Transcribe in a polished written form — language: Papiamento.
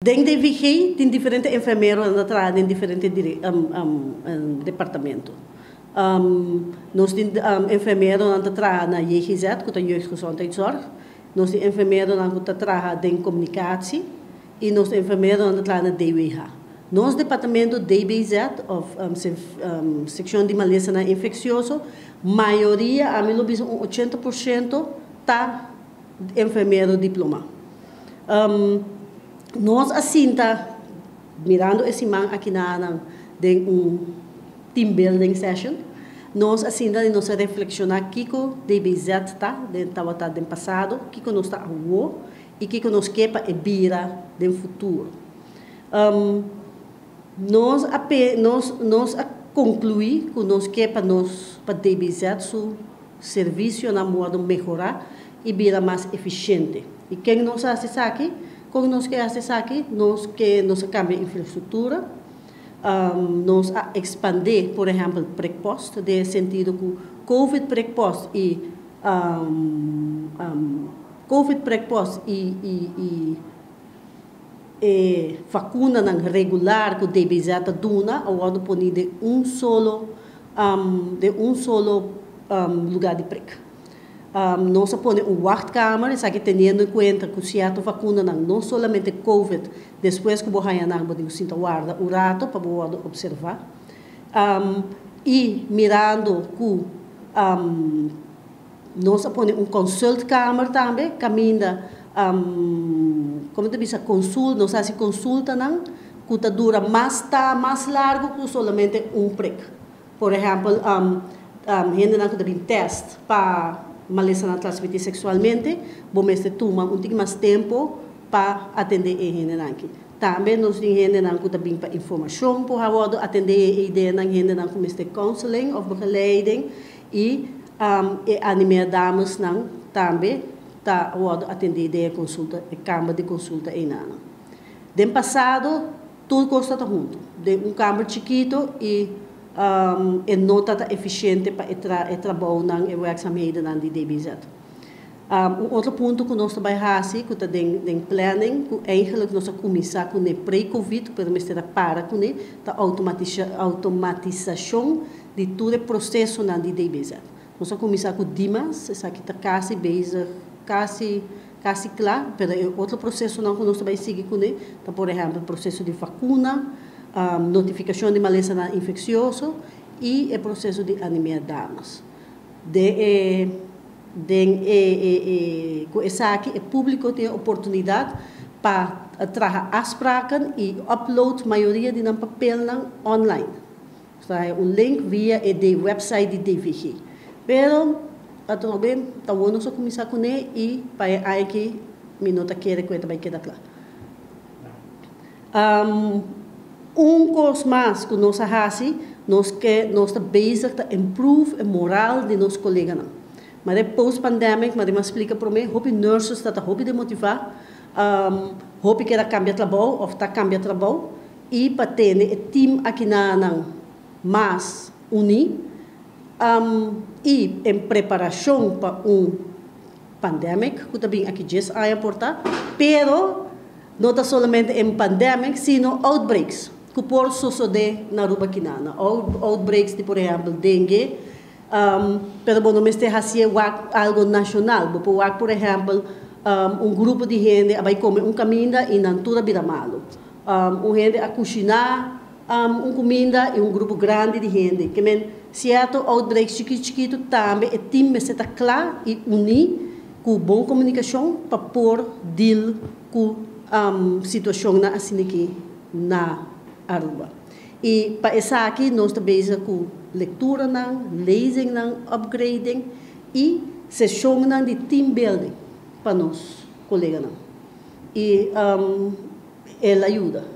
Den DVG tin diferente enfermero ta traha den diferente departamento. Nos tin enfermero ta traha na JGZ, ku ta Jeugdgezondheidszorg. Nos tin enfermero ku ta traha den komunikashon i nos enfermero ta traha na DWH. Nos departamento DBZ, òf sekshon di malesa infeksioso, mayoria, ami lo bisa un 80% ta enfermero diplomá. Nos a sinta, mirando e siman aki na den un team building session, nos a sinta i nos a reflekshoná kiko DBZ ta, den tabata den pasado, kiko nos ta awor i kiko nos ke pa bira den futuro. Nos a konkluí ku nos ke pa nos pa DBZ su servisionan wòrdu mehorá i bira mas efisiente. I ken nos a hasi esaki? Kon nos ke hasi esaki? Nos ke nos a kambia infrastruktura, nos a ekspandé, por ehèmpel, prikpost, den sentido ku COVID prikpost i COVID prikpost i vakuna regular ku DBZ ta duna, a wòrdu pone den un solo lugá di prik. Nos a pone un wachtkamer, esaki teniendo en kuenta ku sierto vakuna no solamente COVID, despues ku bo haña nan, bo tin ku warda un ratu pa bo opservá. I mirando ku nos a pone un consultkamer tambe, kaminda kon ta bisa konsulta, nos ta hasi konsultanan, ku ta dura mas ta mas largu ku solamente un prik. Por ehèmpel, hendenan ku ta bin test pa malesa transmití seksualmente, bo mester tuma un tiki mas tempu pa atendé e hendenan aki. Tambe nos tin hendenan ku ta bin pa informashon por wòrdu atendé e ideanan, hendenan ku mester counseling òf begeleiding i anemia damesnan tambe ta wòrdu atendé den konsulta, e kamber di konsulta einan. Den pasado, tur kos ta huntu. Den un kamber chikitu i no ta efisiente pa e trabounan e werkzaamheden di DBZ. Un otro punto ku nos tambe a hasi, ku ta den planning, ku eigenlijk nos a kuminsá ku pre-COVID, pero mester a para kuné, ta outomatisashon di tur e prosesonan di DBZ. Nos a kuminsá ku Dimas, esaki ta kasi bezig, kasi kasi kla, pero e otro prosesonan ku nos tambe sigui kuné, ta, por ehèmpel, proseso di vakuna, notifikashon di malesa infeksioso i e proseso di anemia dames. Den e ku esaki e públiko tin oportunidat pa traha afspraken i upload mayoria di nan papelnan online. Ta un link via e website di DVG. Pero atrobe ta bon so kuminsá kuné i pa aki mi no ta kere ku ta bai keda kla. Un kos mas ku nos a hasi, nos ke nos ta bezig ta improve e moral di nos koleganan. Ma post-pandemic, ma mi a splika promé, hopi nurses ta hopi demotivá, hopi ke kambia trabou, òf ta kambia trabou, i pa tene e team aki na mas uní, i den preparashon pa un pandemic, ku tambe aki 10 aña por ta, pero no ta solamente un pandemic, sino outbreaks, ku por sosodé na Aruba akinan. Outbreaks di, por ehèmpel, dengue, pero bon, no mester hasi algu nashonal. Bo por, por ehèmpel, un grupo di hende a bai kome un kaminda i nan tur a bira malu. Un hende a kushiná un kuminda i un grupo grandi di hende. Ke men sierto outbreaks chikitu chikitu tambe e team mester ta kla i uní ku bon komunikashon pa por deal ku situashonnan asina aki na Aruba. I pa esaki nos ta bezig ku lekturanan, lezingnan, upgrading i seshonnan di team building pa nos koleganan. I el a yuda.